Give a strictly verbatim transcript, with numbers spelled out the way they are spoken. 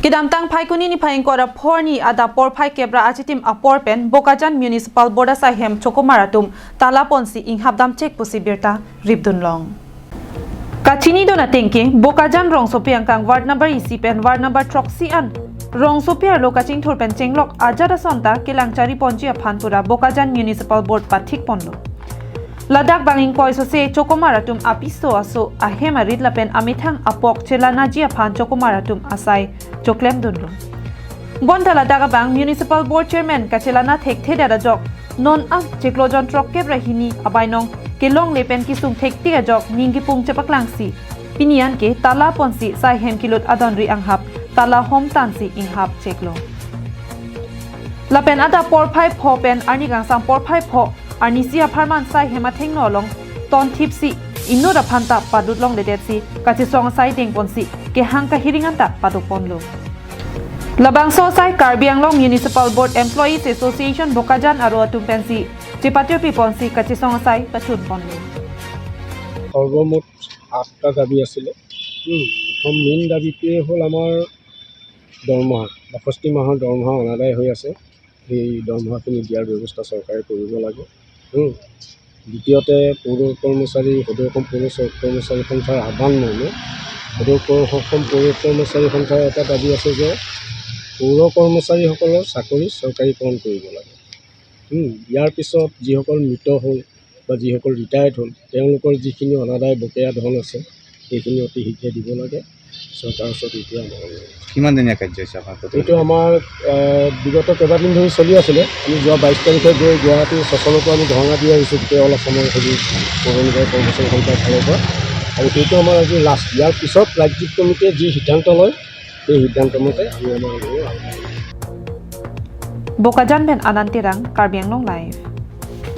Kedamtang Phaikuni niphai ingkoi ra phongo arni adap porphai kep ra achitim apor pen Bokajan Municipal Board asaihem chokomar atum tala ponsi inghapdam chek pusi birta ripdun long. Kachinidun ateng ke Bokajan rongsopi angkang ward number isi pen ward number throksi an rongsopi arlo kachingthur pen chenglok ajat ason ta kelang chari ponji aphan pura Bokajan Municipal Board pathik ponlo. Ladak bang ingkoi sose chokomar atum apiso aso ahem arit lapen amethang apok chelanaji aphan chokomar atum asai choklem dunlo. Bonta ladak abang Municipal Board Chairman kachelana thekthe det ajok non an chiklo jon throkkep ra hini abainong kelongle pen kesung thektik ajok ning kepung chepaklangsi pini an ke tala ponsi saihem kelut adonri anghap tala hom tansi inghap cheklo. Lapen adap porphai pho pen arni kangsam porphai pho arnisi apharman saihem athengno along tonthipsi inut aphan ta padut longledetsi kachesong asai dengponsi kehang kahiring anta paduk ponlo. Labangso asai Karbi Anglong Municipal Board Employees Association Bokajan aro atum pensi chepatirpi ponsi kachesong asai pachun ponlo. সৰ্বমুঠ আঠটা দাবী আছিলে। উম, প্ৰথম মেইন দাবীটোৱে হ'ল আমাৰ দৰমহা, বাষষ্ঠি মাহৰ দৰমহা অনাদায় হৈ আছে। সেই দৰমহাখিনি দিয়াৰ ব্যৱস্থা চৰকাৰে কৰিব লাগে। উম, দ্বিতীয়তে পৌৰ কৰ্মচাৰী, সদৌ অসম পৌৰ চ- কৰ্মচাৰী সন্থাৰ আহ্বান মৰ্মে সদৌ পৌৰ- অসম পৌৰ কৰ্মচাৰী সন্থাৰ এটা দাবী আছে যে পৌৰ কৰ্মচাৰীসকলৰ চাকৰি চৰকাৰীকৰণ কৰিব লাগে। উম, ইয়াৰ পিছত যিসকল মৃত হ'ল বা যিসকল ৰিটায়াৰ্ড হ'ল, তেওঁলোকৰ যিখিনি অনাদায় বকেয়া ধন আছে, সেইখিনি অতি শীঘ্ৰে দিব লাগে। চৰকাৰৰ ওচৰত এইটোৱে আমাৰ অনুৰোধ। কিমান দিনীয়া কাৰ্যসূচী আপোনালোকৰ? এইটো আমাৰ আহ, বিগত কেইবাদিন ধৰি চলি আছিলে। আমি যোৱা বাইছ তাৰিখে গৈ গুৱাহাটী চচলতো আমি ধৰ্ণা দি আহিছোঁ গোটেই অল অসমৰ হেৰি পৌৰ নিগমৰ কৰ্মচাৰী সন্থাৰ ফালৰ পৰা। আৰু সেইটো আমাৰ আজি লাষ্ট। ইয়াৰ পিছত ৰাজ্যিক কমিটিয়ে যি সিদ্ধান্ত লয়, সেই সিদ্ধান্ত মতে আমি আমাৰ হেৰি আগবাঢ়িম। Bokajan pen Anand Terang, Karbi Anglong Live.